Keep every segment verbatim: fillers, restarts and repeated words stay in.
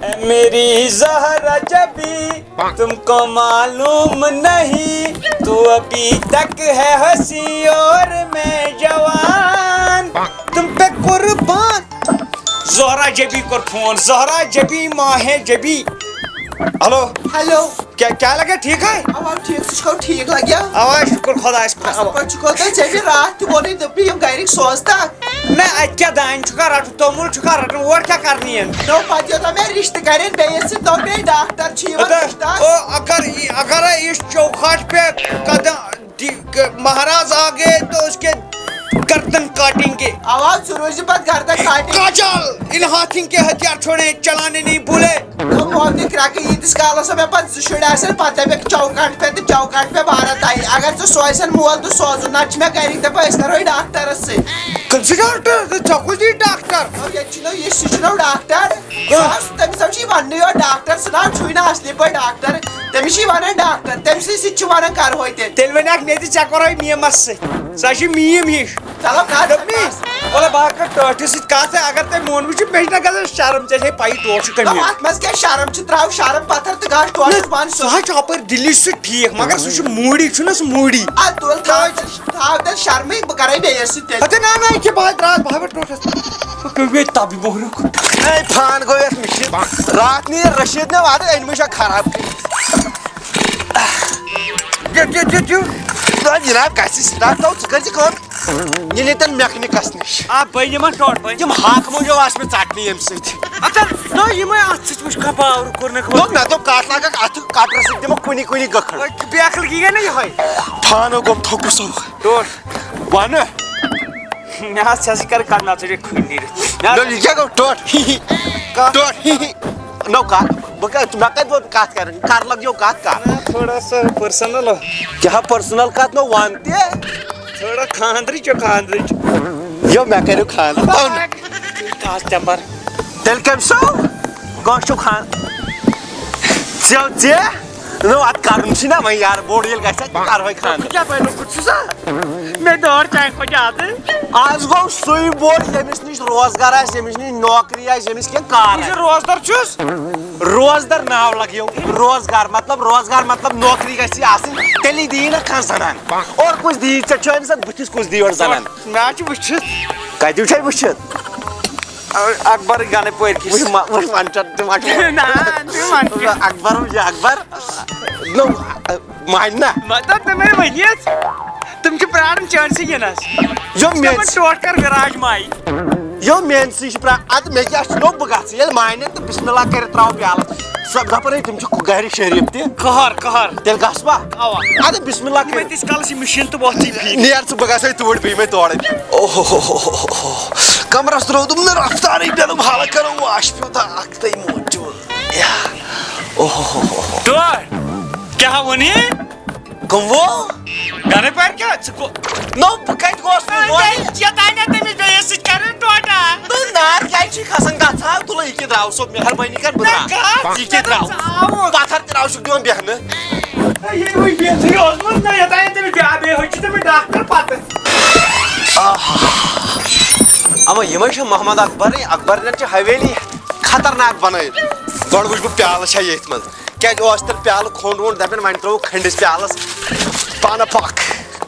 A میری زہرا جبی، تم کو معلوم نہیں، تو ابھی تک ہے حسین اور میں جوان۔ تم پہ قربان۔ زہرا جبی کوٚر فون، زہرا جبی، ماہ جبی۔ ہیلو۔ ہیلو۔ کیا، کیا لگے؟ ٹھیک ہے؟ اوا، ٹھیک، سُہ چھُ ٹھیک لگیا۔ اوا، شکر خدایس کُن۔ اصل اوا۔ پٲٹھۍ چھُکھو تُہۍ؟ ژےٚ مےٚ راتھ تہِ ووٚنُے، دوٚپُے یِم گرِکۍ سوزتکھ۔ نہ، اتہِ کیٛاہ دانہِ چھُکھا رٹُن، توٚمُل چھُکھا رٹُن، اور کیٛاہ کرنہِ یِن؟ نو، پتہٕ یوٚتام مےٚ رشتہٕ کرن بیٚیِس سۭتۍ، دوٚپ مےٚ ڈاکٹر چھُ یِوان، اگر، رشتہٕ۔ او، اگر، اگر یہِ چوکھاٹ پہ قدم دی، مہاراج آ گئے تو اس کے گردن کاٹیں گے۔ اوا، ژٕ روزِ پتہٕ گردن کاٹیں۔ کاجل، ان ہاتھیوں کے ہتھیار چھوڑے، چلانے نہیں بھولے۔ تہٕ موتہِ کرٛٮ۪کہٕ ییٖتِس کالس مےٚ پتہٕ زٕ شُرۍ آسن، پتہٕ دپکھ چوکاٹ پہ تہٕ چوکاٹ پہ بارہ تانۍ۔ اگر ژٕ سوزن مول تہٕ سوزُن، نتہٕ چھِ مےٚ گرِکۍ دپان أسۍ کرو یہِ ڈاکٹرس سۭتۍ۔ کٔمۍ سٕے ڈاکٹر؟ ژےٚ کُس دی ڈاکٹر؟ نو، ییٚتہِ چھُنو یہِ، سُہ چھُنو ڈاکٹر۔ کانٛہہ؟ سُہ، تٔمِس حظ چھِ یہِ وننٕے یوت ڈاکٹر، سُہ نہ حظ چھُے نہٕ اصلی پٲٹھۍ ڈاکٹر۔ تٔمِس چھِ یہِ ونان ڈاکٹر، تٔمۍ سٕے سۭتۍ چھِ ونان کرہوے تیٚلہِ۔ تیٚلہِ ونہِ اکھ مےٚ تہِ، ژےٚ کرہوے میٖمس سۭتۍ۔ سۄ چھِ میٖم ہِش۔ چلو، کر دوٚپمَے، ژٕ بس۔ وَلہٕ بہٕ ہا کَرٕ ٹٲٹھِس سۭتۍ کَتھ، اگر تۄہہِ مونوٕ چھُ، مےٚ چھِنہ گژھان شرم، ژےٚ چھے پَیی ٹوٹھ چھُ کٔمۍ۔ نہ، اَتھ منٛز کیٛاہ شرم چھِ؟ ترٛاو شرم پَتھر تہٕ گژھ ٹوٹھَس نہ، بَنٛد سُہ سیوٚد۔ حظ چھُ اَپٲرۍ دِلی سُہ ٹھیٖک، مگر سُہ چھُ موٗڈی، چھُنہ سُہ موٗڈی۔ اَدٕ تُل، تھاو تیٚلہِ، تھاو تیٚلہِ شرمٕے، بہٕ کَرَے بیٚیِس سۭتۍ تیٚلہِ۔ ہَتے نہ، نہ، یہِ کیٛاہ، بہٕ ہا درٛاس، بہٕ ہا بیٚہہ ٹوٹھَس۔ بہٕ پیوٚو مےٚ تَبہِ مۄہریُک۔ اے، فان گوٚو یَتھ مِشیٖن۔ راتھ نہٕ یہِ رٔشیٖد مےٚ وَتہٕ، أنۍ مٕے چھا خراب کٔرِتھ۔ دیُت، دیُت، دیُت، دیُت۔ نہ، جناب، گژھِ start، تو ژٕ کٔرۍ زِ کٲم۔ یہِ نِتن میکنِکس نِش۔ آ، بہٕ نِمن ٹوٹھ، بہٕ۔ یِم ہاکہٕ مۄنجو آسہٕ مےٚ ژٹنہِ ییٚمہِ سۭتۍ۔ اَدٕ، نہ، یِمے اَتھ سۭتۍ وٕچھ کانٛہہ power کوٚر نہٕ دوٚپ، مےٚ دوٚپ، کَتھ لاگَکھ اَتھٕ کَٹرٕ سۭتۍ دِمَکھ کُنی کُنی گٔکھٕڑ۔ بیکھل گی گٔے نہ یِہوٚے۔ فانو گوٚم تھوٚکُس سُہ۔ ٹوٹھ۔ وَنہٕ۔ مےٚ حظ چھَس یہِ کَرٕ کَرناو ژٕ چھےٚ کھٔنۍ نیٖرِتھ۔ مےٚ حظ نہ، یہِ کیٛاہ گوٚو؟ ٹوٹھ۔ کَتھ؟ ٹوٹھ۔ نو کَتھ؟ بہٕ کَتھ، مےٚ کَتہِ ووٚن کَتھ کَرٕنۍ؟ کَر لَگ یو کَتھ کَر؟ نہ، تھوڑا سا personal۔ کیٛاہ personal کَتھ؟ نو وَن تہِ۔ تھوڑا خانٛدرٕچ، یہِ خانٛدرٕچ۔ یو، مےٚ کٔرِو خانٛدر۔ کَس تَمہِ پَر؟ تیٚلہِ کٔمۍ سُنٛد؟ کٲنٛسہِ چھُ خان-، ژےٚ، ژےٚ؟ نو، اَتھ کَرُن چھُ نہ وۄنۍ یار، بوٚڑ ییٚلہِ گژھِ، اَتھ کَرٕ وۄنۍ خانٛدر۔ بہٕ کیٛاہ بَنیومُت چھُسا؟ مےٚ دٲر چانہِ کھۄتہٕ زیادٕ۔ آز گوٚو سُے بوٚڑ، ییٚمِس نِش روزگار آسہِ، ییٚمِس نِش نوکری آسہِ، ییٚمِس کینٛہہ کار بہٕ چھُس آسہِ۔ روزدار چھُس۔ روزدار ناو لَگیو، روزگار مطلب، روزگار مطلب نوکری گژھِ آسٕنۍ، تیٚلی دِیہِ نہ کانٛہہ زَنان۔ اور کُس دِیہِ؟ ژےٚ چھُ أمِس اَتھ بٕتھِس کُس دِیہِ یورٕ زَنان؟ مےٚ حظ چھُ وٕچھِتھ۔ کَتہِ وٕچھے وٕچھِتھ؟ اَکبر گَنَے پٲرۍ کِس۔ وٕچھ ما-، وٕچھ وَنچَر تہِ وَنچَر۔ نہ، تہِ وَن کیٛاہ؟ اَکبر، یہِ اَکبر۔ نو، مانہِ نہ۔ مطلب، تِم ہے ؤنِتھ۔ تِم چھِ پرٛاران چٲنۍ سٕے یِنَس۔ یِم تِمَن میٛٲنۍ ٹوٹھ کَر وِراج ماے۔ یِم میٛٲنۍ سٕے چھِ پرٛا-، اَدٕ مےٚ کیٛاہ چھُ، نوٚو بہٕ گژھٕ۔ ییٚلہِ مانہِ تہٕ بِسمِ اللہ کٔرِتھ ترٛاوٕ پیٛالَس۔ سۄ دَپان ہے، تِم چھِ گَرِ شریٖف تہِ۔ قہر، قہر۔ تیٚلہِ گژھٕ بہٕ۔ اَوا۔ اَدٕ بِسمِ اللہ یِمَے کٔرِتھ۔ تِژھ کالَس یہِ مِشیٖن تہٕ وۄتھٕے پھِرِ۔ نیر ژٕ، بہٕ گژھٕ توٗرۍ، بہٕ یِمَے تورَے۔ اوہ ہو ہو ہو ہو۔ کَمرَس ترٛوو دوٚپُن نہٕ رفتارٕے، مےٚ دوٚپ حالہ کَرو واش پیوٗنٛتاہ اَکھ تَے موجوٗد۔ یا۔ اوہ ہو ہو ہو۔ ٹوٹھ۔ کیٛاہ ووٚن یہِ؟ کٕم وو؟ گرے پٮ۪ٹھ کیٛاہ؟ ژٕ کو-، نو، بہٕ کَتہِ گوس نہٕ وۄنۍ؟ یوٚتانۍ نہٕ تٔمِس بیٚیِس سۭتۍ کَرن ٹوٹا۔ نو، نار کیٛازِ چھُے کھسان؟ گژھ ژھاو تُلہٕ، یہِ کیٛاہ درٛاو سُہ مےٚ ہربٲنی کر، بہٕ نہ، درٛاو۔ گژھ، یہِ کیٛاہ درٛاو؟ ژٕ آو۔ پَتھر تہِ درٛاو چھُکھ دِوان بیٚہنہٕ۔ ہے، ییٚلہِ وۄنۍ بیٚیِسٕے اوسمُت نہ، یوٚتانۍ نہٕ تٔمِس بیٛاکھ بیٚیہِ ہوٚچھِ تٔمِس ڈاکٹر پَتہٕ۔ آہا۔ اما یِمے چھِ محمد اکبرٕنۍ، اکبرنٮ۪ن چھِ حویلی خطرناک بنٲیِتھ۔ گۄڈٕ وٕچھ بہٕ پیالہٕ چھا ییٚتھۍ منٛز۔ کیٛازِ اوس تیٚلہِ پیالہٕ کھوٚنٛڈ ووٚنٛڈ، دَپن وۄنۍ ترٛووُکھ کھٔنٛڈِس پیالَس پانہٕ پھَکھ۔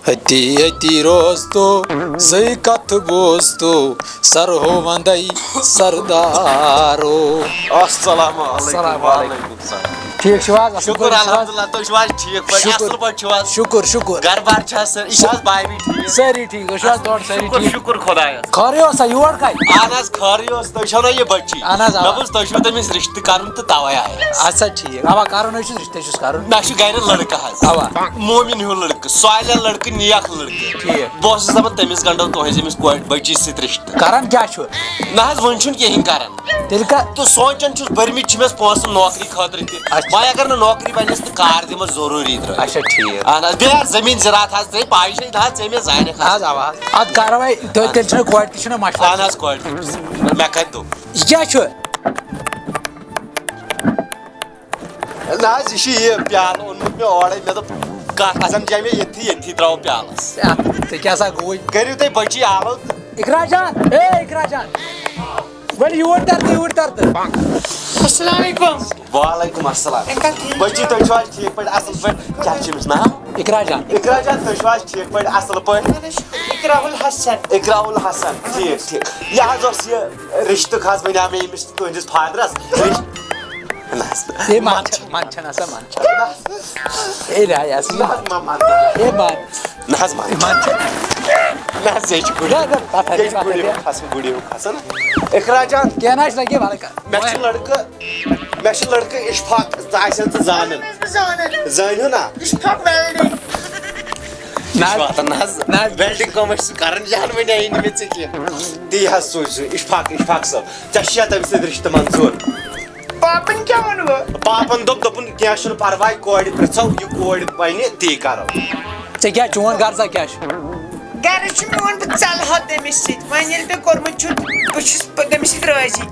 أتی أتی روز تو زٕے کتھٕ بوز تو سر ہو وندے سردارو۔ السلام علیکم۔ السلام علیکم۔ وعلیکم السلام۔ ٹھیٖک چھِو حظ؟ اَصٕل شُکُر پٲٹھۍ چھِو حظ؟ الحمدللہ، تُہۍ چھِو حظ ٹھیٖک پٲٹھۍ؟ شُکُر۔ اَصٕل پٲٹھۍ چھِو حظ؟ شُکُر، شُکُر۔ گرٕ بار چھا سٲری؟ یہِ چھِ حظ بھائی بھی ٹھیٖک؟ سٲری ٹھیٖک، تُہۍ چھِو حظ تورٕ سٲری شُکُر، ٹھیٖک؟ شُکُر خۄدایَس۔ خٲرٕے اوسا یور کَتہِ؟ اَہَن حظ، خٲرٕے اوس۔ تُہۍ چھَو نا یہِ بٔچی؟ اَہَن حظ، اَوا۔ مےٚ بوٗز تۄہہِ چھُو تٔمِس رِشتہٕ کَرُن تہٕ تَوَے آیَس۔ اَچھا، ٹھیٖک۔ اَوا، کَرُن حظ چھُس، رِشتَے چھُس کَرُن۔ مےٚ چھُ گَرِ لٔڑکہٕ حظ۔ اَوا۔ مومِن ہیوٗ لٔڑکہٕ، صالح لٔڑکہٕ، نیک لٔڑکہٕ۔ ٹھیٖک۔ بہٕ اوسُس دَپان تٔمِس گَنٛڈو تُہٕنٛزِ أمِس کورِ بٔچی سۭتۍ رِشتہٕ۔ کَران کیٛاہ چھُ؟ نہ حظ، وٕنہِ چھُنہٕ کِہیٖنۍ کَران۔ تیٚلہِ کا-، تہٕ سونٛچان چھُس، بٔرمٕتۍ چھِ مےٚ پونٛسہٕ نوکری خٲطرٕ تہِ۔ اچھا۔ وۄنۍ اگر نہٕ نوکری بَنٮ۪س تہٕ کار دِمَس ضروٗری درٛٲے۔ اچھا، ٹھیٖک۔ اَہَن حظ، بیٚیہِ حظ زٔمیٖن زِراعت حظ، ژےٚ پَیی چھے، نہ حظ، ژےٚ مےٚ زانٮ۪کھ حظ۔ اَہَن حظ، اَوا حظ۔ اَدٕ کَرو وۄنۍ، تُہۍ، تیٚلہِ چھُنہٕ کورِ تہِ چھُنہٕ مَشوَرٕ۔ اَہَن حظ، کورِ تہِ۔ مےٚ کَتہِ دوٚپ؟ یہِ کیٛاہ چھُ؟ نہ حظ، یہِ چھُ یہِ پیالہٕ اوٚنمُت مےٚ اورَے۔ مےٚ دوٚپ، کَتھ آسان جامع ییٚتھی، ییٚتھی ترٛاوو پیالَس۔ اَتھ، ژےٚ کیٛاہ سا گوٚوُے؟ کٔرِو تُہۍ بٔچی آلو تہٕ۔ اقرا جان، اے اقرا جان۔ ؤلِو یوٗرۍ تَر تہٕ یوٗرۍ تَر تہٕ۔ السلام علیکم۔ وعلیکم السلام۔ اے، کَتھ ٹھیٖک؟ بٔچی، تُہۍ چھِو حظ ٹھیٖک پٲٹھۍ، اَصٕل پٲٹھۍ؟ کیٛاہ چھِ أمِس ناو؟ اقرا جان۔ اقرا جان، تُہۍ چھِو حظ ٹھیٖک پٲٹھۍ، اَصٕل پٲٹھۍ؟ اقرا الحسن۔ اقرا الحسن، ٹھیٖک، ٹھیٖک۔ یہِ حظ اوس یہِ رِشتہٕ خاص، وَنیٛاو مےٚ ییٚمِس تُہٕنٛدِس فادرَس۔ رِشتہٕ، نہ حظ، اے، منٛد چھَنہٕ، منٛد چھَنہٕ آسان، منٛد چھَنہٕ۔ اے، نہ، یہِ حظ، نہ حظ، ما، ما۔ اے، منٛد۔ نہ حظ، مان ژٕ۔ مان ژٕ۔ نہ حظ، یے چھُ گُرِ۔ نہ، نہ، پَتہٕ یے چھُ ہَٹے، گُرِ پَتہٕ ہَٹے۔ کھسان، گُرِ کھسان۔ اقرا جان۔ کینٛہہ نہ حظ لَگہِ، وَلہٕ کَر۔ مےٚ چھُ لٔڑکہٕ، مےٚ چھُ لٔڑکہٕ اِشفاق، ژٕ آسہِ ہا ژٕ زانان۔ بہٕ زانان۔ زٲنِو نا؟ اِشفاق ویلڈِنٛگ۔ نہ حظ۔ اِشفاق، نہ حظ۔ نہ حظ۔ ویلڈِنٛگ کٲم ٲسۍ سُہ کَران، یہِ ہَن وَنہِ آیہِ نہٕ مےٚ ژےٚ کینٛہہ۔ تی حظ سوٗزِ سُہ، اِشفاق، اِشفاق صٲب۔ ژےٚ چھُیا تٔمِس سۭتۍ رِشتہٕ منظوٗر؟ پاپن کیٛاہ ووٚنوٕ؟ پاپن دوٚپ، دوٚپُن، "کینٛہہ چھُنہٕ پرواے، کورِ پرٛژھو، یہِ کورِ ونہِ، تی کرو۔" ژےٚ کیٛاہ، چون غرضا کیٛاہ چھُ؟ غرض چھُ میون، بہٕ ژلہٕ ہا تٔمِس سۭتۍ۔ وۄنۍ ییٚلہِ مےٚ کوٚرمُت چھُ، بہٕ چھُس پَتہٕ تٔمِس سۭتۍ رٲضی۔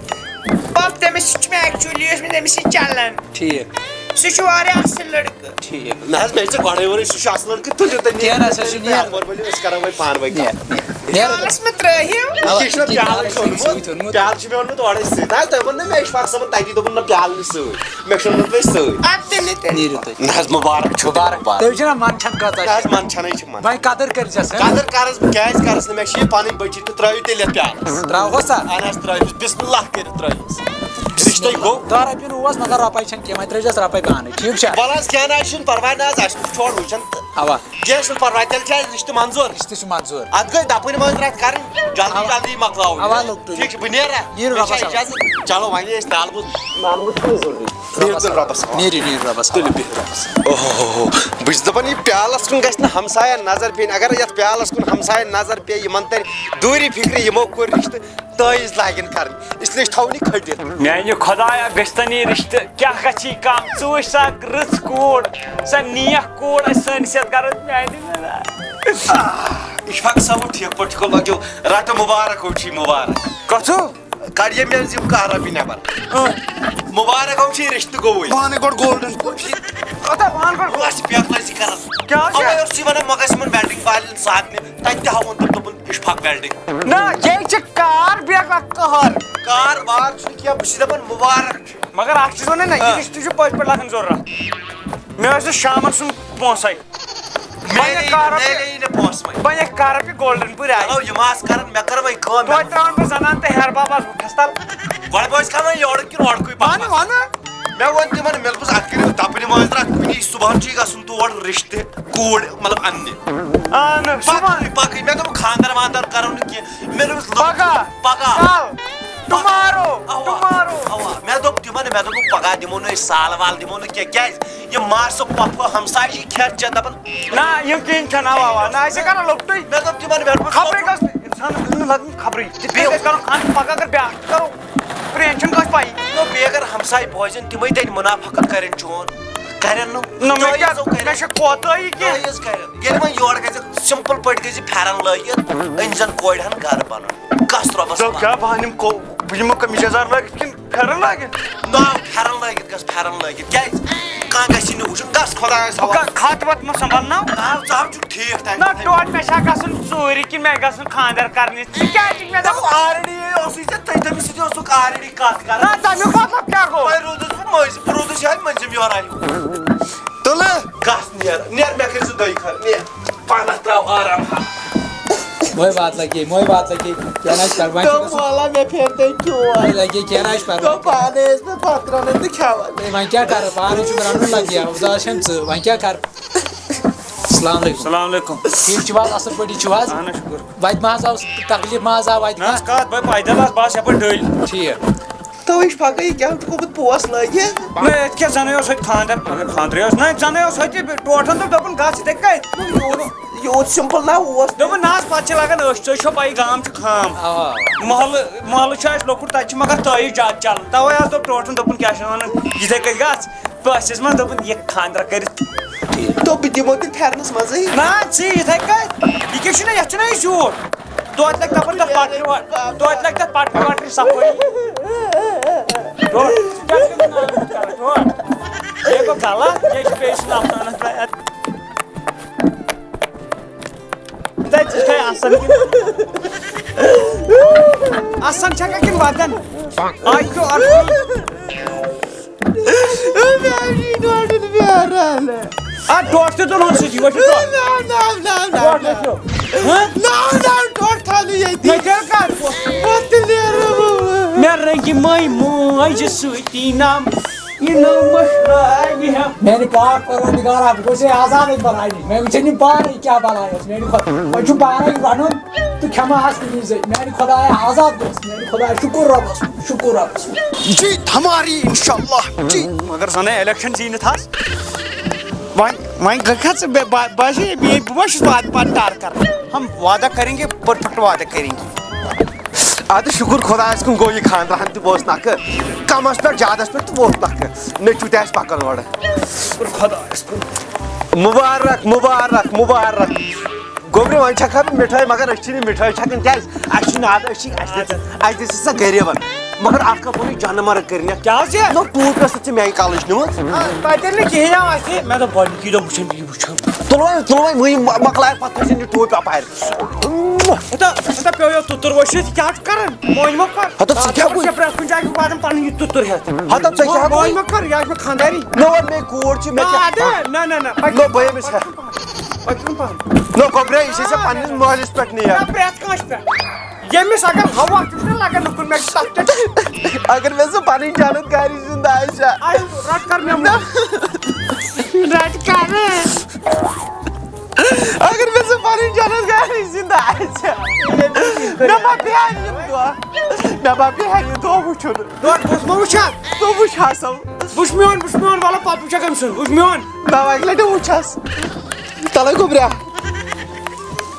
پاپہٕ، تٔمِس سۭتۍ چھُ مےٚ actually اوس مےٚ تٔمِس سۭتۍ چلان۔ ٹھیٖک۔ سُہ چھُ واریاہ اَصٕل لٔڑکہٕ۔ ٹھیٖک۔ نہ حظ، مےٚ چھِ ژےٚ گۄڈَے ووٚنُے، سُہ چھُ اَصٕل لٔڑکہٕ، تُلِو تہٕ نِیِو۔ کینٛہہ نہ سا چھُ، نیر۔ اَپٲرۍ ؤلِو، أسۍ کَرو وۄنۍ پانہٕ ؤنۍ نیر، کَتھ۔ نیر۔ نیر۔ پیالَس مہ ترٛٲیِو۔ اَوا، یہِ چھُنہ پیالہٕ پیالہٕ چھُ چھُ اوٚنمُت۔ سۭتۍ اوٚنمُت۔ پیالہٕ چھُ مےٚ اوٚنمُت اورَے سۭتۍ۔ نہ حظ، تۄہہِ ووٚن نہ مےٚ اِشفاق صٲبَن تَتی، دوٚپُن، "نہ، پیالہٕ نہٕ سۭتۍ۔" مےٚ چھُ اوٚنمُت وۄنۍ سۭتۍ۔ اَدٕ تیٚلہِ، تیٚلہِ۔ نیٖرِو تُہۍ۔ نہ حظ، مُبارک چھُ۔ مُبارک۔ تُہۍ وٕچھِو نہ، منٛد چھَنہٕ کۭژاہ نہ حظ، چھِ۔ منٛد چھَنَے چھِ منٛد۔ وۄنۍ قدٕر کٔرۍ زٮ۪س، ہہ؟ قدٕر کَرَس بہٕ، کیٛازِ کَرَس نہٕ؟ مےٚ چھِ یہِ پَنٕنۍ بٔچی، تہٕ ترٛٲیِو تیٚلہِ یَتھ پیالَس۔ ترٛاوہوس سا؟ اَہَن حظ، ترٛٲیِو۔ بِسمِ اللہ کٔرِتھ ترٛٲیِو۔ رِشتَے گوٚو۔ دَہ رۄپیہِ نہٕ اوس، مگر رۄپَے چھَنہٕ کینٛہہ، وۄنۍ ترٛٲیزٮ۪س رۄپَے پانَے، ٹھیٖک چھا؟ وَلہٕ حظ، کینٛہہ نہ حظ چھُنہٕ پَرواے، نہ حظ، اَسہِ چھُ ژھۄٹھ وٕچھان تہٕ۔ اَوا۔ کینٛہہ چھُنہٕ پَرواے، تیٚلہِ چھِ اَسہِ رِشتہٕ منظوٗر۔ رِشتہٕ چھُ منظوٗر۔ اَتھ گٔے دَپٕنۍ مٲنٛزِ راتھ کَرٕنۍ، جلدی اَوا۔ جلدی مۄکلاوو یہِ۔ اَوا، لوٚگٹُے۔ ٹھیٖک چھُ، بہٕ نیرا؟ نیٖرِو مےٚ چھا رۄبَس حوالہٕ۔ اِجازت؟ چلو، وۄنۍ ٲسۍ نالہٕ بوٚد، نالہٕ بوٚد چھُنہٕ ضروٗری۔ بِہِو تیٚلہِ رۄبَس حوالہٕ۔ نیٖرِو، نیٖرِو رۄبَس حوالہٕ۔ تُلِو، بِہِو رۄبَس۔ اوہ، بہٕ چھُس دَپان، یہِ پیالَس کُن گژھِ نہٕ ہمسایَن نظر پیٚنۍ۔ اگر یَتھ پیالَس کُن ہمسایَن نظر پیٚیہِ، یِمَن تَرِ دوٗری فِکرِ، یِمو کوٚر رِشتہٕ، تٲویٖز لاگن کرٕنۍ، اس لیے چھِ تھاوُن یہِ کھٔٹِتھ۔ میانہِ خۄدایا، گٔژھتن یہِ رِشتہٕ، کیٛاہ گژھِ یہِ کَم؟ ژٕ وٕچھ سا رٕژ کوٗر، سۄ نیک کوٗر آسہِ سٲنِس یَتھ گرس، میانہِ خۄدایا۔ اِشفاق صٲب، ٹھیٖک پٲٹھۍ چھُکھٕ؟ لٲگِو رٹہٕ، مُبارک ہو چھی، مُبارک۔ کَتھ ہو؟ کَڑ یہِ مےٚ یِم کاہ رۄپیہِ نٮ۪بر۔ اۭں۔ مُبارک ہو چھی، رِشتہٕ گوٚوُے۔ پانہٕ گۄڈٕ گولڈن۔ کَتھ ہا پانہٕ گۄڈٕ؟ بہٕ آسہٕ بیکلٲزی کران۔ کیٛاہ چھِ؟ اَوَے اوس یہِ وَنان، مۄکھ ٲسۍ یِمن ویلڈنگ والٮ۪ن ساتنہِ، تَتہِ تہِ ہاوُن تہٕ دوٚپُن، اِشفاق ویلڈنگ۔ نہ، یے چھِ کار بیکلا قہر۔ کار وار چھُنہٕ کینٛہہ، بہٕ چھُس دَپان مُبارک چھُ۔ مگر اکھ چیٖز وَنہٕ نہ، یہِ آ۔ رِشتہٕ چھُ پٔزۍ پٲٹھۍ لَگان ضروٗرت۔ مےٚ ٲسۍ نہٕ شامَن سُنٛد پونٛسَے۔ میلے بَنہِ نہٕ، کارَس میلے نہٕ پونٛسہٕ وۄنۍ۔ بَنہِ کارَس یہِ گولڈَن پوٗرٕ آیہِ۔ چلو، یِم آسہٕ کَران، مےٚ کٔر وۄنۍ کٲم، مےٚ توتہِ ترٛاوَن بہٕ زَنان تہٕ ہیٚہَر بابَس بُتھَس تَل۔ گۄڈٕ بہٕ ٲسۍ کھٮ۪وان یورٕ کِنہٕ اورٕ کُے پَتہٕ وَنہٕ، وَنہٕ۔ مےٚ ووٚن تِمن، مےٚ دوٚپُس، "اَتھ کٔرِو دَپنہِ مٲنٛزِ راتھ کُنی، صُبحن چھُ یہِ گژھُن تور رِشتہٕ کوٗر، مطلب، اَننہِ۔" اَہَن، صُبحن۔ پَکٕے، پَکٕے۔ مےٚ دوٚپ، "خانٛدر وانٛدر کَرو نہٕ کینٛہہ۔" مےٚ دوٚپُس، "لوٚگ۔" پَگاہ۔ پَگاہ۔ کَل۔ Tomorrow۔ اَوا۔ Tomorrow۔ اَوا۔ مےٚ دوٚپ تِمن، مےٚ دوٚپُکھ، "پَگاہ دِمو نہٕ أسۍ سال وال، دِمو نہٕ کینٛہہ۔" کیٛازِ؟ یِم ماسہٕ پۄپھٕ ہمسایہِ چھِ کھٮ۪تھ چٮ۪تھ دَپان، نہ، یِم کِہیٖنۍ چھَنہٕ، اَوا، اَوا۔ نہ، أسۍ ہے کَرو لۄکٹُے۔ مےٚ دوٚپ تِمن، مےٚ دوٚپُکھ، خبرٕے گژھِ اِنسانَس دیُن لَگُن خبرٕے۔ یِتھ کٔنۍ بیٚیہِ أسۍ کَرو خانٛدر، پَگاہ اگر بیٛاکھ تہِ کَرو، پرٛین چھُنہٕ کٲنٛسہِ پَیی۔ نو، بیٚیہِ اگر ہمسایہِ بوزن، تِمے تَتہِ مُنافقت کَرن چون، کَرن نہٕ۔ نہ، مےٚ تُہۍ کیٛاہ، ٲسِو کَران۔ مےٚ چھا کوتٲہی کینٛہہ؟ تُہۍ ٲسۍ کَران۔ ییٚلہِ وۄنۍ یورٕ گژھِ، simple پٲٹھۍ گژھِ پھٮ۪رن لٲگِتھ، أنۍ زَن کورِ ہن گرٕ پَنُن۔ کَس رۄبَس دوٚپ حوالہٕ۔ کیٛاہ بہٕ اَنہٕ یِم کو-، بہٕ یِمو قمیٖض یَزار لٲگِتھ کِنہٕ پھٮ۪رن لاگن؟ نہ، پھٮ۪رن لٲگِتھ گژھ، پھٮ۪رن لٲگِتھ۔ کیٛازِ؟ کانٛہہ گژھِ نہٕ وٕچھُن، گژھ خۄدایَس بہٕ حوالہٕ۔ کَتھ وَتھ مہ سنٛبھالناو۔ نہ، ژٕ ہاو چھُکھ ٹھیٖک تَتہِ۔ نہ، ٹوٹھ مےٚ چھا گژھُن ژوٗرِ کِنہٕ مےٚ گژھُن خانٛدر کرنہِ؟ ژٕ کیٛازِ چھُکھ مےٚ دَپان؟ Already اوسُے ژےٚ، تٔمِس سۭتۍ اوسُکھ already کَتھ کران۔ نہ، تَمیُک مطلب کیٛاہ گوٚو؟ وۄنۍ روٗدُس بہٕ مٔنٛزۍ، بہٕ روٗدُس یِہوٚے مٔنٛزِم یورٕ آیہِ۔ تُلہٕ۔ گژھ نیر، نیر، مےٚ کٔرۍ زِ دۄیہِ خٲر، نیر۔ پانَس ترٛاو آرام ہا۔ موے وات لگے، موے وات لگے۔ کیا نہ کر، وۄنۍ چھُ دوٚپ گژھُن۔ مولا، مےٚ پھیر تٔمۍ چون۔ وۄنۍ لگے کیا نہ کر۔ دوٚپ پانے ٲسۍ مےٚ پتہٕ رنان تہٕ کھٮ۪وان۔ وۄنۍ کیا کر، پانے چھُ رنُن لگے، اُداس چھَم ژٕ، وۄنۍ کیا کر؟ السلام علیکم۔ السلام علیکم۔ ٹھیٖک چھِو حظ، اصٕل پٲٹھۍ چھِو حظ؟ اہن حظ، شُکُر۔ وتہِ ما حظ آو تکلیف ما حظ آو وتہِ نہ حظ، منٛز؟ کتھ بہٕ پیدل حظ، بہٕ آسہٕ یپٲرۍ ڈٔلۍ۔ ٹھیٖک۔ تو وٕچھ پگاہ یہِ کیٛاہ چھُکھ گوٚمُت پوس لٲگِتھ؟ نہ، ییٚتہِ کیٛاہ زَنٕے اوس ہوٚتہِ خانٛدر، مگر خانٛدرٕے اوس۔ نہ، زَنٕے اوس ہوٚتہِ ٹوٹھن تہٕ دوٚپُن، "گژھ یِتھَے کٔٹھۍ۔" یوٗت، یوٗت simple نہ اوس۔ دوٚپُن، "نہ حظ، پَتہٕ چھِ لَگان أچھ، ژےٚ چھو پَیی، گام چھُ خام۔ آ۔ محلہٕ، محلہٕ چھُ اَسہِ لۄکُٹ، تَتہِ چھِ مگر تٲویٖز زیادٕ چَلان۔ تَوَے حظ دوٚپ ٹوٹھن، دوٚپُن، کیٛاہ چھِ وَنان، یِتھَے کٔٹھۍ گژھ۔" بہٕ ٲسِس منٛز دوٚپُن، "یہِ خانٛدر کٔرِتھ۔" ٹھیٖک۔ دوٚپ، "بہٕ دِمو تیٚلہِ پھٮ۪رنَس منٛزٕے۔" نہ، ژٕے یِتھَے کٔٹھۍ۔ یہِ کیٛاہ چھُنہ، یَتھ چھُنہ أسۍ یوٗر۔ توتہِ لَگہِ تَپٲرۍ تَتھ پَٹرِ وا-، توتہِ لَگہِ تَتھ پَٹرِ وَٹرِ صفٲیی۔ ڈوٚر، ژٕ کیٛاہ چھُکھ یِمَن آرام کران؟ ڈوٚر۔ یے گوٚو غلط، یے چھُ بیٚیہِ سُنٛد اَفسانہٕ ترٛاوان۔ تَتہِ چھِ تۄہہِ اَسَن کِنہٕ؟ اَسَن چھَکھا کِنہٕ پتن۔ آج چھُ اَتھ۔ اَتھ ڈۄٹھ تہِ تُلہون سۭتی، وۄنۍ چھُ ڈۄٹھ۔ ڈۄٹھ چھُ۔ ہہ؟ مےٚ تیٚلہِ کَتھ؟ مےٚ رنٛگہِ مٔنٛزۍ موج سۭتی نم۔ یہِ نٔو مٔشرٲے مےٚ۔ میانہِ پاک پروردگارا، بہٕ گوٚژھ ہے آزادٕے بناونہِ۔ مےٚ وٕچھن یِم پانے کیٛاہ بلاے ٲس۔ میانہِ خۄ-، وۄنۍ چھُ پانے رنُن تہٕ کھٮ۪مہٕ آز کُنی زٔنۍ۔ میانہِ خۄدایا، آزاد گوٚژھ۔ میانہِ خۄدایا، شُکُر رۄبس کُن، شُکُر رۄبس کُن۔ جیت ہماری انشاءاللہ۔ جیت۔ مگر زنہٕ الیکشن زیٖنِتھ حظ۔ وۄنۍ، وۄنۍ گٔکھا ژٕ بے-، با-، باسے مےٚ، بہٕ ما چھُس وعدٕ پتہٕ ٹار کران؟ ہم وعدہ کریں گے، پرفیکٹ وعدہ کریں گے۔ اَدٕ شُکُر خۄدایَس کُن گوٚو یہِ خانٛدرَن تہِ ووت نَکھٕ۔ کَمَس پٮ۪ٹھ زیادَس پٮ۪ٹھ تہِ ووت نَکھٕ۔ نیٚچوٗ تہِ آسہِ پَکان اورٕ۔ شُکُر خۄدایَس کُن۔ مُبارک، مُبارک، مُبارک۔ گوٚبرِ، وۄنۍ چھَکھ ہا بہٕ مِٹھٲے، مگر أسۍ چھِنہٕ مِٹھٲے چھَکان۔ کیٛازِ؟ اَسہِ چھِنہٕ عادت، أسۍ چھِ، اَسہِ دِ-، اَسہِ دِژٕے سۄ غریٖبَن۔ مگر اَتھ کَتھ ووٚنُے جانہٕ مرگ کٔرِتھ؟ کیٛاہ حظ یہِ؟ نو ٹوٗپۍ ٲس نہٕ ژےٚ میٛانہِ کالٕچ نِمٕژ۔ آ، تَتہِ ییٚلہِ نہٕ کِہیٖنۍ آو اَسہِ، مےٚ دوٚپ گۄڈٕنِکی دۄہ وٕچھُن یہِ وٕچھُن۔ تُلوے، تُلوے، وٕنہِ مۄ-، مۄکلایَکھ پَتہٕ تھٲیزِ یہِ ٹوٗپۍ اَپارِ۔ ہتا، ہتا پیوٚو یَتھ تُتُر ؤسِتھ، یہِ کیٛاہ چھُ کران؟ مونۍ مہ کر۔ ہتا ژٕ کیٛاہ گوٚو؟ ژےٚ پرٛٮ۪تھ کُنہِ جایہِ چھُکھ واتان پَنُن یہِ تُتُر ہٮ۪تھ۔ ہتا ژےٚ کیٛاہ گوٚو؟ مونۍ مہ کر، یہِ آسہِ مےٚ خانٛداری۔ نہ وَن مےٚ کوٗر چھِ، مےٚ کیٛاہ؟ نہ، نہ، نہ، نہ، پَکہِ نہ، بہٕ ییٚمِس ہٮ۪کھ۔ پَکہِ نہٕ پَنُن۔ نہ گوٚبرے، یہِ چھےٚ ژےٚ پَنٕنِس مٲلِس پٮ۪ٹھ نیر۔ نہ، پرٛٮ۪تھ کٲنٛسہِ پٮ۪ٹھ۔ ییٚمِس اگر ہوا چھُس نہ لگان لُکن، مےٚ چھُ تتھ پٮ۪ٹھ۔ اگر مےٚ سُہ پنٕنۍ جنت کاری زندہ آسہِ ہا۔ آیو، رٹ کر مےٚ نہ۔ رٹ کر۔ اگر مےٚ سُہ پنٕنۍ جنت کاری زندہ آسہِ ہا۔ مےٚ ما پیٚیہِ ہا یِم دۄہ۔ مےٚ ما پیٚیہِ ہا یہِ دۄہ وٕچھُن۔ دۄہ کُس ما وٕچھان؟ ژٕ وٕچھ ہا سا۔ وٕچھ میون، وٕچھ میون، وَلہٕ پَتہٕ وٕچھَکھ أمۍ سُنٛد۔ وٕچھ میون۔ نہ، اَکہِ لَٹہِ وٕچھ ہَس۔ تَلَے گوٚبریا۔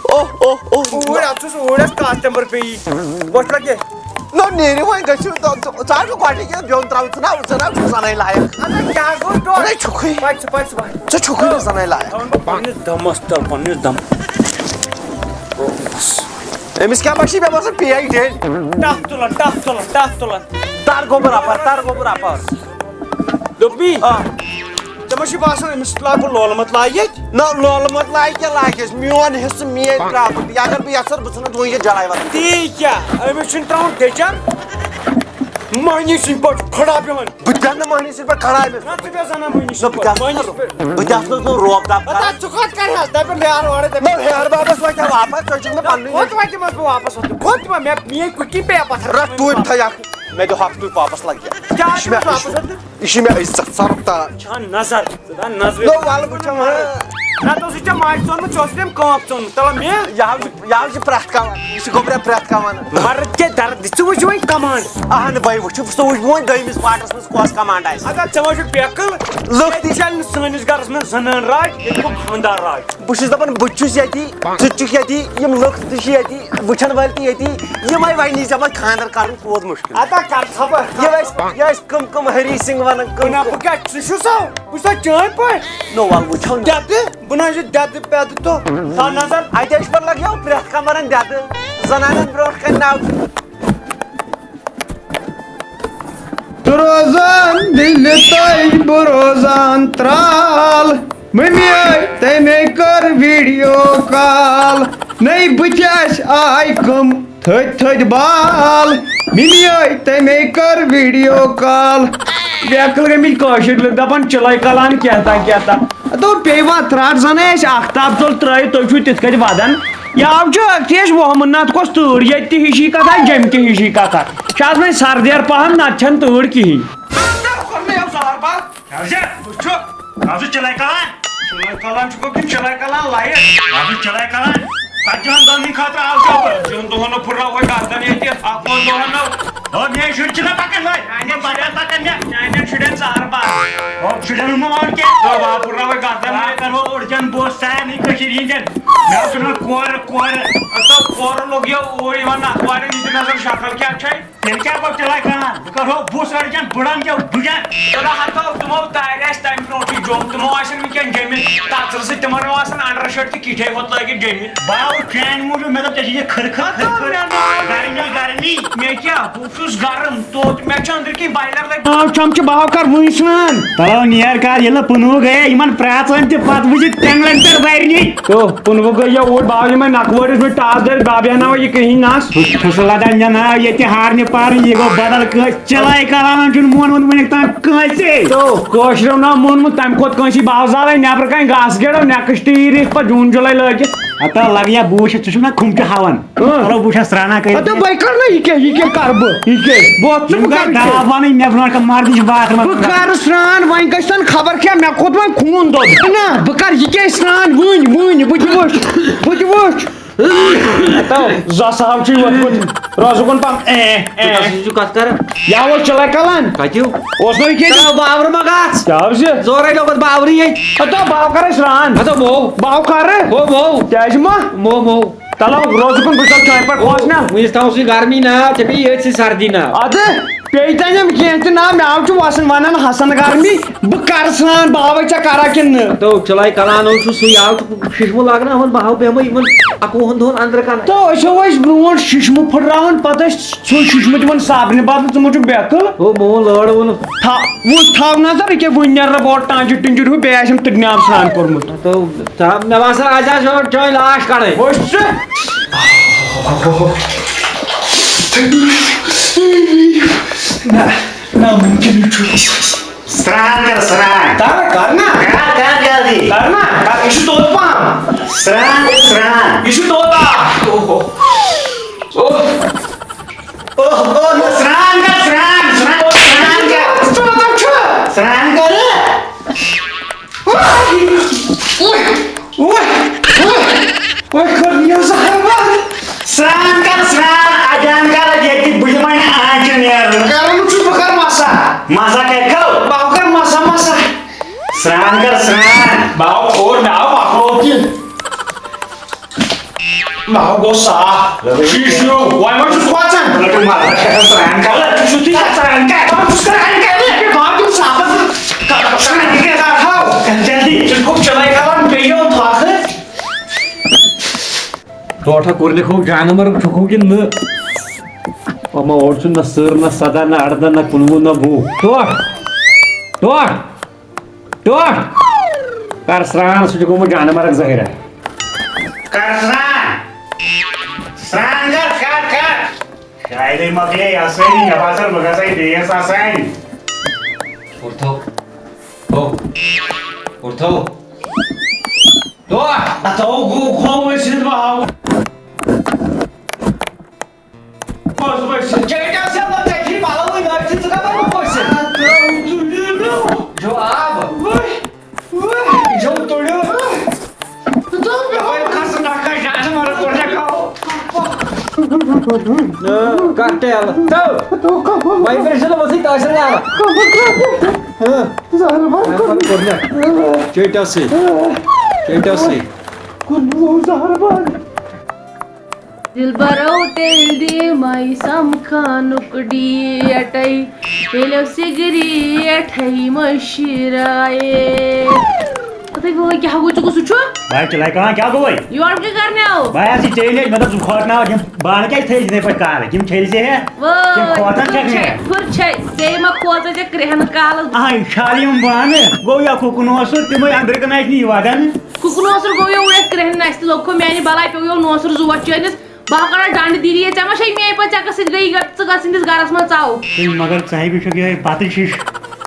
اوہ، اوہ، اوہ۔ اوٗرۍ، اَتھ چھُس اوٗرۍ اَتھ کاسٹمَر پیٚیہِ۔ وۄتھ لَگہِ۔ نہ، نیٖرِو وۄنۍ گٔژھِو۔ ژٕ، ژٕ، ژٕ ہا چھُکھ گۄڈٕنِکہِ دیُن ترٛاوُن، ژٕ نہ، ژٕ نہ چھُکھ زَنٕے لایق۔ اَدٕ کیٛاہ گوٚو ڈۄڈ؟ ژٕ نَے چھُکھٕے۔ پَتہٕ چھُ، پَتہٕ چھُ وۄنۍ۔ ژٕ چھُکھٕے نہٕ زَنٕے لایق۔ تھاوُن بہٕ پنٛنِس دَمَس تَل، پنٛنِس دَم۔ أمِس کیٛاہ بَچی، مےٚ باسان، پے آی ڈیٚلۍ۔ ٹَپھ تُلان، ٹَپھ تُلان، ٹَپھ تُلان۔ تَر گوٚبُر اَپَر، تَر گوٚبُر اَپَر۔ دوٚپمی؟ آ۔ ژےٚ ما چھُے باسان أمِس لاگہٕ بہٕ لولہٕ مت لایہِ ییٚتہِ؟ نہ، لولہٕ مت لایہِ کیٛاہ لاگٮ۪س؟ میون حصہٕ، میٲنۍ پراپرٹی۔ اگر بہٕ یَژھٕ، بہٕ ژھٕنہٕ وۄنۍ یہِ جلاوطن۔ تی کیٛاہ؟ أمِس چھُنہٕ ترٛاوُن دٔجَن۔ مٔہنی سٕنٛدۍ پٲٹھۍ کھڑا بیٚہوان۔ بہٕ تہِ بیٚہمہٕ نہٕ مٔہنی سٕنٛدۍ پٲٹھۍ کھڑا أمِس۔ نہ، ژٕ بیٚہہ زَنان مٔہنی نہ، سٕنٛدۍ بہٕ تہِ پٲٹھۍ۔ آسہٕ مٔہنی نہٕ، سٕنٛدۍ پٲٹھۍ۔ بہٕ تہِ آسہٕ نہٕ روب داب نہ، کران۔ تَتھ ژٕ کھۄتہٕ کَرِ حظ، دَپٮ۪ن بیٚہہ اَنوارَے، دَپٮ۪ن۔ نہ، ہیہَر بابَس وَتہِ واپَس، ژٕ چھُکھ نہٕ پَننُے۔ کوٚت وَتہِ منٛز بہٕ واپَس وَتہِ؟ کوٚت وَتہِ؟ مےٚ، میٛٲنۍ کُٹھی پیٚیہِ پَتھَر۔ رَٹھ توٗرۍ تھَے اَکھ۔ مےٚ دِ ہفتہٕ پاپس لگہِ۔ کیٛاہ یہِ چھُ مےٚ، چھُ یہِ چھُ، واپس وَتُن؟ یہِ چھُ مےٚ عزت سرُک تاج۔ چھا نظر؟ ژٕ دا نظرِ۔ نو، وَلہٕ بہٕ چھَم ہا۔ نہ، ژٕ اوسُے ژےٚ ماجہِ ژوٚنمُت، ژےٚ اوسُے تٔمۍ کٲنٛکھ ژوٚنمُت۔ تَلہ مےٚ۔ یہِ حظ چھُ، یہِ حظ چھُ پرٛٮ۪تھ کانٛہہ وَنان۔ یہِ چھُ گوٚبرا پرٛٮ۪تھ کانٛہہ وَنان۔ مَرٕد کیٛاہ دَرد؟ ژٕ وٕچھ وۄنۍ کمانٛڈ۔ اَہَن بَے وٕچھِ، ژٕ وٕچھ وۄنۍ دوٚیمِس پارٹَس منٛز کۄس کمانٛڈ آسہِ۔ اَدٕ ژےٚ ما چھُکھ بیقٕل؟ لُکھ تہِ ییٚتہِ چَلہِ نہٕ سٲنِس گَرَس منٛز زَنان راج، ییٚتہِ گوٚو خانٛدار راج۔ بہٕ چھُس دَپان، بہٕ تہِ چھُس ییٚتی، ژٕ تہِ چھُکھ ییٚتی، یِم لُکھ تہِ چھِ ییٚتی، وٕچھَن وٲلۍ تہِ ییٚتی، یِمَے وَنہِ ژےٚ پَتہٕ خانٛدر کَرُن کوٗت مُشکِل۔ اَدا کَر خبر۔ یہِ ٲسۍ، یہِ ٲسۍ کٕم کٕم ہری سِنگھ وَنان، کٕم نہ، کٕم۔ بہٕ کیٛاہ، ژٕ چھُ سا، بہٕ چھُس سا چٲنۍ پٲٹھۍ۔ نو وَلہٕ وٕچھو نہٕ۔ دٮ۪دٕ، بہٕ نہ حظ چھُس دٮ۪دٕ پٮ۪دٕ تہٕ۔ تھاو نظر۔ اَتہِ ٲسۍ پَتہٕ لَگیو پرٛٮ۪تھ کانٛہہ وَنان دٮ۪دٕ، زَنانَن برٛونٛٹھ کَنہِ ناو۔ تہٕ روزان دِلہِ تۄہہِ بہٕ روزان ترٛال۔ مٔمی آے تَمے کٔر ویٖڈیو کال۔ نٔے بٕتھِ اَسہِ آے کٕم تھٔدۍ تھٔدۍ بال۔ مٔمی آے تَمے کٔر ویٖڈیو کال۔ بیکل گٔمٕتۍ کٲشِرۍ لُکھ دَپان چِلَے کَلان کیٛاہ تام کیٛاہ تام۔ دوٚپ پیٚیہِ وَتھ رَٹ زَنَے اَسہِ آختاب ژوٚل ترٛٲیِتھ، تُہۍ چھُو تِتھ کٔنۍ وَدان۔ یہِ آو چھُ اَکھ چیٖز ووٚہمُت، نَتہٕ کۄس تۭر؟ ییٚتہِ تہِ ہِشی کَتھا، جیٚمہِ تہِ ہِشی کَتھا۔ چھِ آز وۄنۍ سردیار پَہَم، نَتہٕ چھَنہٕ تۭر کِہیٖنۍ۔ کیٛاہ حظ چھِ؟ بہٕ چھُ، بہٕ چھُس چِلَے کَلان۔ چِلَے کَلان چھُکھ کِنہٕ چِلَے کَلان لایِٹ؟ بہٕ چھُس چِلَے کَلان۔ ژتجِہَن دۄہَن ہٕنٛدِ خٲطرٕ آو ژےٚ بہٕ۔ ژۄن دۄہَن نہٕ پھُٹراوہوے گردَن ییٚتہِ، اَکوُہَن دۄہَن نہٕ۔ ہو، میٛٲنۍ شُرۍ چھِنہ پَکان وۄنۍ۔ میٛانٮ۪ن شُرٮ۪ن ژارٕ بہٕ۔ میٛانٮ۪ن شُرٮ۪ن ژارٕ بہٕ۔ ہو، شُرٮ۪ن ہُنٛد مہ وَن کینٛہہ۔ ہو، بہٕ پھُٹراوَے گردَن۔ بہٕ کَرٕ ہو أڑجَن بوس سارنٕے کٔشیٖرِ ہِنٛدٮ۪ن۔ مےٚ اوس وَنان کورٕ، کورٕ، مطلب کورٕ لوٚگ یہِ اوٗرۍ یِوان نَکھوارٮ۪ن، یہِ تہِ نظر شکل کیٛاہ چھےٚ۔ تیٚلہِ کیٛاہ گوٚو تِلَے کَلان؟ بہٕ کَرٕ ہو بُس أڑجَن بٕڑَن کیٛاہ بٕڑَن؟ خۄدا ہَتو تِمو تارِ اَسہِ تَمہِ برونٛٹھٕے جوٚم، تِمو آسن وٕنکٮ۪ن جیٚمِتۍ تَژرٕ سۭتۍ، تِمَن ٲس آسان اَنڈَر شٲٹ تہٕ کِٹھے ہوت لٲگِتھ جیٚمِتۍ۔ بہٕ آوُس چانہِ موٗجوٗب، مےٚ دوٚپ ژےٚ چھِ یہِ کھٕر کھٕر کھٕر کھٕر۔ گرمی گرمی۔ مےٚ کیٛاہ؟ بہٕ چھُس گرم توٚت، مےٚ چھُ أنٛدرۍ کِنۍ بایلر لٔگۍ۔ آو چمچہٕ، بہٕ ہاو کر وٕنۍ سرٛان۔ تَلو نیر کر، ییٚلہِ نہٕ پُنوٕ گٔیے، یِمن پرٛاژن تہِ پتہٕ وٕچھِتھ تٮ۪نٛگلن پٮ۪ٹھ بَرِ نی۔ تو پُنوٕ گٔے یا اوٗرۍ، بہٕ ہاو یِمے نکوٲرِس منٛز ٹاس دٲرِتھ، بہٕ بیٚہناوے یہِ کِہیٖنۍ نس۔ بہٕ چھُس لدان مےٚ ناو ییٚتہِ ہارنہِ پارنہِ، یہِ گوٚو بدل کٲنٛسہِ۔ چِلے کران چھُنہٕ مون ووٚنمُت وٕنیُک تام کٲنٛسے۔ تو کٲشریو ناو مونمُت تَمہِ کھۄتہٕ کٲنٛسی، بہٕ ہاو زالے نٮ۪برٕ کنہِ گاسہٕ گیڑو، next year یِتھ پتہٕ جوٗن جُلے لٲگِتھ۔ ہتا لگہِ یا بوٗچھ، ژٕ چھُکھ نا کھُمٹہِ ہاوان؟ اۭں۔ چلو بہٕ وٕچھا سرٛانا کٔرِتھ۔ ہتا بہٕ کر نا یہِ کیٛاہ، یہِ کیٛاہ کر بہٕ؟ یہِ کیٛاہ؟ بہٕ اوسُس یِم بہٕ گٔے کر یہِ کیٛاہ؟ داو وَنٕنۍ مےٚ برونٛٹھ کَنہِ مردٕچ باتھ روٗمَس بہٕ منٛز۔ کر سرٛان، وۄنۍ گژھِ سَن خبر کیٛاہ، مےٚ کھوٚت وۄنۍ خوٗن دۄد۔ نہ، بہٕ کر یہِ کیٛاہ سرٛان وٕنۍ، وٕنۍ، بہٕ تہِ وٕچھ، بہٕ تہِ وٕچھ۔ ہتا، زاسہٕ ہاو چھُے ووٚتھمُت، روزٕ کُن پَم، اے، اے۔ ژٕ کَس سۭتۍ چھُکھ کَتھ کران؟ یا اوس چِلَے کَلان۔ کَتہِ؟ اوس نہٕ یہِ کینٛہہ۔ ترٛاو بابر ما گژھ۔ کیٛاہ حظ یہِ؟ زورَے لوٚگُتھ باورٕے ییٚتہِ۔ ہتا، باو کَرے سرٛان۔ ہتا، مو۔ باو کَرٕ۔ مو، مو۔ کیٛازِ ما؟ مو، مو۔ تلو روزٕ کُن، بہٕ چھُس چانہِ پٮ۪ٹھ خۄش نا۔ وٕنِس تھاوُس یہِ گرمی نا، ژےٚ پیٚیہِ ییٚتھۍ سۭتۍ سردی نا۔ اَدٕ پیٚیہِ تَنٮ۪م کینٛہہ تہِ نا، مےٚ آو چھُ وَسان وَنان حسن گرمی، بہٕ کَرٕ سرٛان، بہٕ ہاوَے ژےٚ کَرا کِنہٕ نہٕ۔ تو چِلَے کَلان اوس سُہ، سُے آو تہٕ شِشمہٕ لاگناوان، بہٕ ہاو بیٚہمَے یِمَن اَکوُہَن دۄہَن اَنٛدرٕ کَنَے۔ تو أسۍ ٲسۍ برونٛٹھ شِشمہٕ پھٕٹراوان، پَتہٕ ٲسۍ سُہ شِشمہٕ دِوان صابنہِ بدلہٕ، ژٕ مہ چھُکھ بیکٕل۔ ہو، مون لٲر ووٚنُکھ۔ تھا-، وٕچھ تھاو نظر، یہِ کیٛاہ وٕنۍ نیرٕ نہ بورٕ ٹانٛجہِ ٹِنٛجُر ہیوٗ، بیٚیہِ آسٮ۪م تٕرنہِ آب سرٛان کوٚرمُت۔ تو، تا-، مےٚ باسان، آز آسہِ یورٕ چٲنۍ لاش کَڑٕنۍ۔ وٕچھ ژٕ۔ نہ، نامُمکِن چھُ۔ سرٛان کر، سرٛان۔ کر، کر نا۔ کر، کر جلدی۔ کر نا، کر، یہِ چھُ توٚت پہم۔ سرٛان، سرٛان۔ یہِ چھُ توٚت آب۔ اوہ، اوہ۔ اوہ، اوہ، نہ، سرٛان کر، سرٛان، سرٛان، سرٛان کر۔ سرٛان کر۔ وۄنۍ، وۄنۍ، وۄنۍ، وۄنۍ کوٚر مےٚ زہر بنٛد۔ سرٛان کر، سرٛان، اَجان کر، ییٚتہِ بہٕ یِمَے نہٕ آنٛچہِ نیرُن۔ کران چھُس بہٕ کر مسا۔ مسا کَتہِ کھو؟ بہٕ کر مسا، مسا۔ سرٛان کر، سرٛان۔ بہٕ آو کھوٚر، مےٚ آو مۄکلو تہِ۔ ناو گوٚو صاف۔ شیٖشہٕ ہیوٗ۔ وۄنۍ ما چھُس کھوژان؟ لٔٹِو مَرٕ، ژٕ چھَکھ سرٛان کران۔ ژٕ چھُکھ تی سرٛان کران۔ بہٕ چھُس سرٛان کران۔ بہٕ چھُس صاف۔ سرٛان کر ہاو۔ کر جلدی۔ ژٕ چھُکھ چِلَے کران، بیٚیہِ یوت تھۄکھ۔ ٹوٹھا کوٚر لیکھو جانور چھُکھو کِنہٕ نہٕ؟ اما اور چھُ نہ سٕر، نہ سَداہ، نہ اَرداہ، نہ کُنوُہ، نہ وُہ۔ ٹوٹھ۔ ٹوٹھ۔ ٹوٹھ۔ کر سرٛان، سُہ چھُ گوٚمُت جانورن ظٲہِرا۔ کر سرٛان۔ سرٛان کر، کر، کر۔ شاید مۄکلے آسٲنی، مےٚ باسان بہٕ گژھے بیٚیِس آسٲنی۔ اُٹھو۔ ہو۔ اُٹھو۔ ٹوٹھ۔ اَتھ آو گوٚو کھووُر سۭتۍ بہٕ ہاوٕ۔ پوٚز پٲٹھۍ چھِ۔ چیٹا سے لوگ تیٚلہِ پَلوٕے لٲگِتھ، ژٕ کَپٲرۍ وۄتھ پٔژھِس؟ جو آب۔ وۄتھ، وۄتھ۔ جو تُلِو۔ وۄتھ، کھس نَکھٕ جانوَر کوٚر ژےٚ کھاو۔ کَتھ ٹیل۔ تو۔ وۄنۍ کٔرِو سا نہٕ وۄتھٕے تحصیل دار۔ ہاں۔ کوٚر مےٚ۔ چیٹا سے۔ چیٹا سے۔ دِلبرو تیٚلہِ دِمَے سَمکھنُک ڈیٹَے، ییٚلہِ سِگریٹھَے مٔشرایے۔ تُہۍ وٲے کیٛاہ گوٚو، ژٕ کُس چھُ؟ بھائی، چلائے کہاں، کیا گوٚو بھائی؟ یور کیٛاہ کرنہِ آو؟ بھائی، اَسہِ چھِ ژےٚ نِش، مطلب، ژٕ کھوژناوَکھ یِم بانہٕ کیٛازِ تھٲیِکھ یِتھَے پٲٹھۍ کالہٕ؟ یِم چھٔلۍ زِ ہے؟ وٲے، یِم کھوژان چھَکھ مےٚ۔ پھُر چھے، ژےٚ ما کھوژے ژےٚ کرٛٮ۪ہنہٕ کالَس؟ آ، یِم چھالہِ یِم بانہٕ، گوٚو یا کُکُن اوس سُہ، تِمَے أنٛدرٕ کَنہِ اَسہِ نہٕ یہِ وَدان۔ کُکُن اوسُر گوٚو یو ویتھ کرٛہنہِ نَستہِ لوٚگ کھو میٛانہِ بَلاے پیوٚو یو نوسُر زُوَس چٲنِس۔ بہٕ ہا کَڑا ڈَنٛڈٕ دیٖدی یے، ژےٚ ما چھے میٛٲنۍ پٲٹھۍ ژےٚ کَس سۭتۍ گٔیی گَر-، ژٕ گژھ سٕنٛدِس گَرَس منٛز ژاو۔ ہے مگر ژٕ ہے بیٚیہِ چھُکھ یِہوٚے بَتہٕ شیٖش،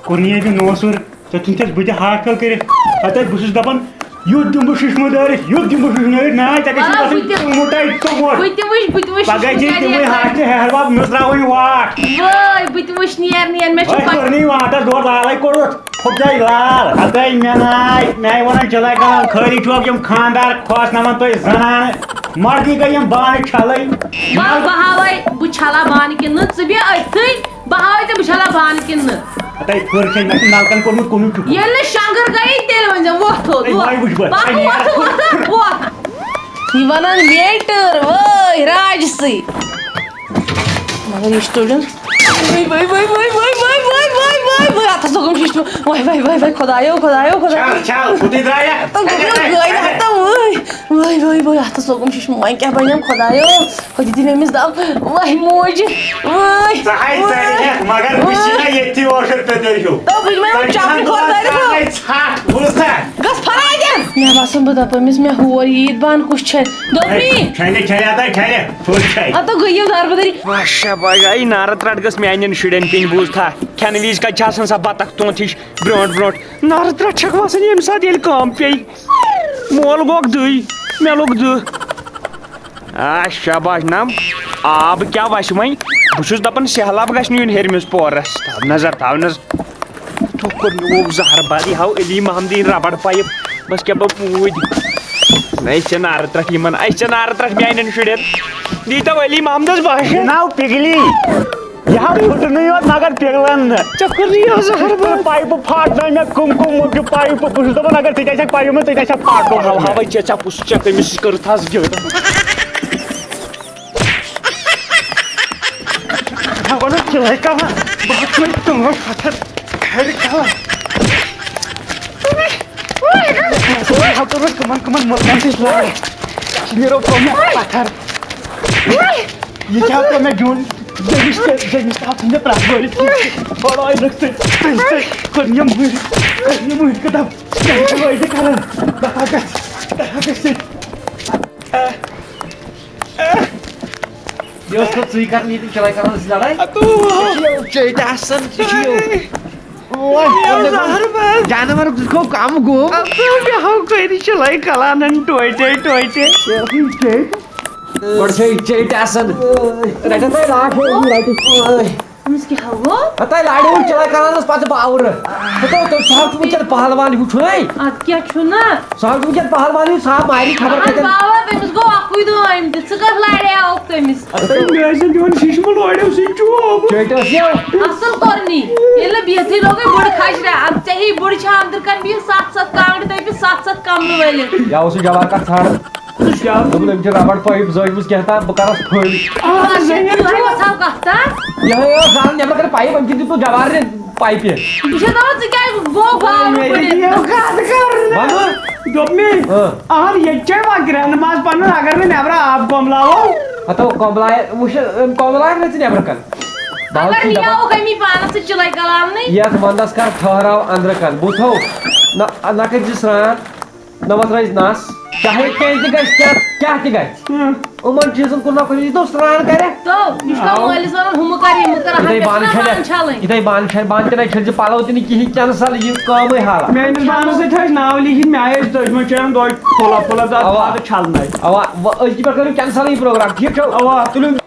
کوٚرنٕے أمۍ نوسُر، ژےٚ ژھُن تھَس بہٕ تہِ ہاٹھ کھٔل کٔرِتھ۔ ہَتَے بہٕ چھُس دَپان یُتھ دِمہٕ بہٕ شِشمہٕ دٲرِتھ، یُتھ دِمہٕ بہٕ شِشمہٕ دٲرِتھ، نہ ژےٚ گژھِ وَلہٕ آسُن بہٕ تہِ، توٚمُٹ ہے توٚمُٹ۔ بہٕ تہِ وٕچھِ، بہٕ تہِ وٕچھِ پَگاہ شِشمہٕ چھے دٲرِتھ تِمَے کَتہِ۔ ہاٹھ تہِ ہیٚہَر بَب مٕژراوٕنۍ واٹھ۔ وٲے، بہٕ تہِ وٕچھِ نیر نیر، مےٚ چھُ وۄنۍ پَے۔ کوٚرنٕے واٹَس دورٕ لالَے کوٚڑُتھ۔ پھُٹجاے لال۔ ہتٲے مےٚ ناے، مےٚ آے ونان چِلے کلام، خٲلی چھُکھ یِم خاندار کھوژناوان تُہۍ زنانہٕ۔ مردی گٔے یِم بانہٕ چھلٕنۍ۔ وَلہٕ بہٕ ہاوَے، بہٕ چھَلا بانہٕ کِنہٕ نہٕ، ژٕ بیٚہہ أتھٕے، بہٕ ہاوَے ژےٚ بہٕ چھَلا بانہٕ کِنہٕ نہٕ۔ ہتٲے پھٔر چھے، مےٚ چھُ نلکن کوٚرمُت کُنُے ٹُکُر۔ ییٚلہِ نہٕ شنٛگٕر گٔیی، تیٚلہِ ؤنۍ زٮ۪م وۄتھ تھوٚد، ہے، وۄتھ۔ وۄنۍ وٕچھ بہٕ۔ وۄتھ، ژےٚ نیرَکھ وۄتھ، وۄتھ، وۄتھ۔ یہِ وَنان میٹر، وٲے، راجسٕے۔ مگر یہِ چھُ تُلُن۔ وٲے، وٲے، وٲے۔ وٲے، اَتھَس لوٚگُم شِشمہٕ۔ وٲے، وٲے، وٲے، وٲے، خۄدایو، خۄدایو، خۄدایو۔ چھَل، چھَل، ہُتُے درٛایا۔ تہٕ گٔے، گٔے، ہَتہٕ وٲے۔ وٲے، وٲے، وٲے، اَتھَس لوٚگُم شِشمہٕ۔ وۄنۍ کیٛاہ بَنٮ۪م خۄدایو؟ ہُہ دِتِن أمِس دَب۔ وٲے موج، وٲے، ژٕ ہاے وٲے۔ ژَلہِ ہٮ۪تھ، مگر بہٕ چھُس نہ ییٚتھی ٲخٕر پیٚتٕر ہیوٗ۔ دوٚپُے مےٚ، وۄنۍ ژَلہِ چَپلہِ ہَن کھۄر دٲرِتھ۔ ژَلَے ژھَٹھ، بوٗزتھا؟ گژھ فَراے دِن۔ مےٚ باسان، بہٕ دَپہٕ أمِس، مےٚ ہور عیٖد بان کُس چھےٚ؟ دوٚپنی۔ کھٮ۪لہِ، کھٮ۪لہِ، اَدٕ کھٮ۪لہِ، فُل کھٮ۪لہِ۔ اَدٕ گٔیِو دَربٕدٔری۔ اچھا، بھائی، نارٕ ترٛٹھ گٔژھ میٛانٮ۪ن شُرٮ۪ن پیٚنۍ، بوٗزتھا؟ کھٮ۪نہٕ وِزِ کَتہِ چھِ آسان سۄ بَطخ تونٛتھ ہِش برٛونٛٹھ برٛونٛٹھ؟ نارٕ ترٛٹھ چھَکھ وَسان ییٚمہِ ساتہٕ ییٚلہِ کٲم پیٚیہِ۔ مول گوٚکھ دٕے، مےٚ لوٚگ دٕہ۔ آ، شاباش نم۔ آب کیٛاہ وَسہِ وۄنۍ؟ بہٕ چھُس دَپان سہلاب گژھِ نہٕ یُن ہیٚرمِس پورَس۔ تھاو نظر، تھاو نظر۔ تھوٚکُر مےٚ گوٚو زہر بَد، یہِ ہاو علی محمدٕنۍ ربڑ پایِپ۔ بَس کیٛاہ بہٕ موٗدۍ۔ نہ، أسۍ چھِ نارٕ ترٛٹھ یِمَن، أسۍ چھِ نارٕ ترٛٹھ میٛانٮ۪ن شُرٮ۪ن۔ دیٖتو علی محمدَس بَہہ شَتھ۔ جِناب پِگلی۔ یہِ ہا پھُٹنٕے یوت مگر پِگلن نہٕ۔ ژےٚ کوٚرنٕے یہِ زہر بنٛد۔ پایپہٕ پھاٹنٲے مےٚ، کٕم کٕم مۄکھٕ پایپہٕ۔ بہٕ چھُس دَپان اگر ژےٚ تہِ آسٮ۪کھ پایپہٕ منٛز، ژےٚ تہِ آسٮ۪کھ پھاٹنومُت۔ ہاو، ہاوے ژےٚ، ژےٚ کُس، ژےٚ کٔمِس سۭتۍ کٔرٕتھ حظ یہِ؟ ہاو، وَنو چِلَے کَران۔ بہٕ ہا تُلہٕ تُمَے پَتھر کھرِ کَران۔ ہاو، تُلہٕ کٕمَن کٕمَن مُلکَن تہِ لَڑ۔ نیرو کوٚر مےٚ پَتھر۔ یہِ کیٛاہ کوٚر مےٚ دیُن؟ جٔمِس تہِ، جٔمِس تہِ آو ژھٕنِتھ پرٛٮ۪تھ وٲرِس۔ بَلاے لٔکھ تٔمۍ، تٔمۍ، تٔمۍ کٔر مےٚ مٔرۍ، کٔر مےٚ مٔرۍ کٔدٕل۔ کیٛاہ چھِ وٲے تہِ کَران؟ بہٕ ہا گژھٕ، بہٕ ہا گژھٕ۔ یہِ اوس نہٕ ژٕے کَران، ییٚتہِ چِلَے کَران ٲسۍ لَڑٲے۔ اَدٕ ژےٚ چھُے یو چیٚٹۍ آسان، ژےٚ چھُے یو۔ اوے، یہِ اوس زَہر بَس۔ جانور گوٚو کَم گوٚو۔ اَدٕ مےٚ ہاو کٔرِتھ چِلَے کَلانَن ٹوٹے ٹوٹے۔ یہِ اوس نہٕ چیٚٹۍ۔ گۄڈٕ چھے چیٚٹۍ آسان۔ رَٹہِ تۄہہِ لاٹھ ہیوٚر، رَٹہِ۔ أمِس کیٛاہ گوٚو؟ ہَتاے لاڑِ ہُنٛد چِلَے کَلانَس پَتہٕ باورٕ۔ ہَتو، تُہۍ چھِو وٕنکٮ۪ن پہلوان ہیوٗ چھُنَے؟ اَدٕ کیٛاہ چھُنہ؟ سُہ حظ چھُ وٕنکٮ۪ن پہلوان ہیوٗ صاف مارِ خبر اَدٕ کَتٮ۪ن۔ باوا، تٔمِس گوٚو اَکُے دۄہ آمتِس۔ ژٕ کَتھ لاڑِ آوُکھ تٔمِس؟ اَدٕ مےٚ ٲسۍ نہٕ دِوان شیٖشہٕ مہٕ لورٮ۪و سۭتۍ چوب۔ چیٚٹۍ ٲس یہِ۔ اَصٕل کوٚرنی۔ ییٚلہِ نہٕ بِہتھٕے لوگُے بُڈٕ کھَجرا۔ اَدٕ ژےٚ ہی بُڈٕ چھِ اَندرٕ کَنہِ بِہِتھ سَتھ سَتھ کانٛگرِ تٔپِتھ سَتھ سَتھ کَملہٕ وٲلِتھ۔ یا اوس سُہ جوار کَتھ ژھانٛڈان۔ ژٕ کیٛاہ؟ دوٚپُن، أمۍ چھِ ربڑ پایِپ زٲجمٕژ کیٛاہ تام، بہٕ کَرَس پھٔلۍ۔ آ، یِہوٚے اوس آز نٮ۪برٕ کَنہِ پایِپ، أمۍ چھِ دیُتمُت جوارنہِ پایپہِ۔ بہٕ چھَس دَپان، ژٕ کیٛازِ گوٚو باورٕ مےٚ تہِ پٲٹھۍ؟ دِیو کَتھ کَرنہٕ۔ وَنہٕ؟ دوٚپمَے، آ۔ اَہَن، ییٚتہِ چھَے وۄنۍ گرٛینٛڈ ماز پَنُن، اگر نہٕ نٮ۪برٕ آب گۄملاوو۔ ہَتو گۄملایہِ، وٕچھ، أمۍ گۄملایَکھ نہٕ ژٕ نٮ۪برٕ کَنہِ۔ بہٕ حظ اگر چھُس دَپان، نیاوُکھ أمی پانَس سۭتۍ چِلَے کَلان نٕے۔ یَتھ وَندَس کَر ٹھٔہراو أنٛدرٕ کَنہِ، بوٗزتھو؟ نہ، نہ کٔرۍ زِ سرٛان۔ نہ وۄتھرٲیِس نَس، چاہے کینٛہہ تہِ گژھِ، کیٛاہ، کیٛاہ تہِ گژھِ۔ ہُم۔ یِمَن چیٖزَن کُن نہ کُن یی تو سرٛان کَرِ۔ تو، یہِ چھُ آو۔ مٲلِس وَنان، ہُمہٕ کَر، یِمہٕ کَر، ہَتھ یِتھَے گژھِ بانہٕ نہ چھَلہِ، بانہٕ چھَلٕنۍ۔ یِتھَے بانہٕ چھَلہِ، بانہٕ تہِ نَے چھٔلۍ زِ، پَلو تہِ نہٕ کِہیٖنۍ، کینسل یہِ کٲمٕے حالا۔ میٛٲنِس بانَس سۭتۍ ٲسۍ ناو لیٖکھِتھ، مےٚ آیہِ أسۍ دۄشوَے چٲنۍ دۄے پھوٚلہ پھوٚلہ تہٕ اَتھ اَوا۔ پَتہٕ چھَلنَے۔ اَوا، وۄنۍ أزکہِ پٮ۪ٹھ کٔرِو کینسلٕے یہِ پروگرام، ٹھیٖک چھو؟ اَوا۔ تُلِو۔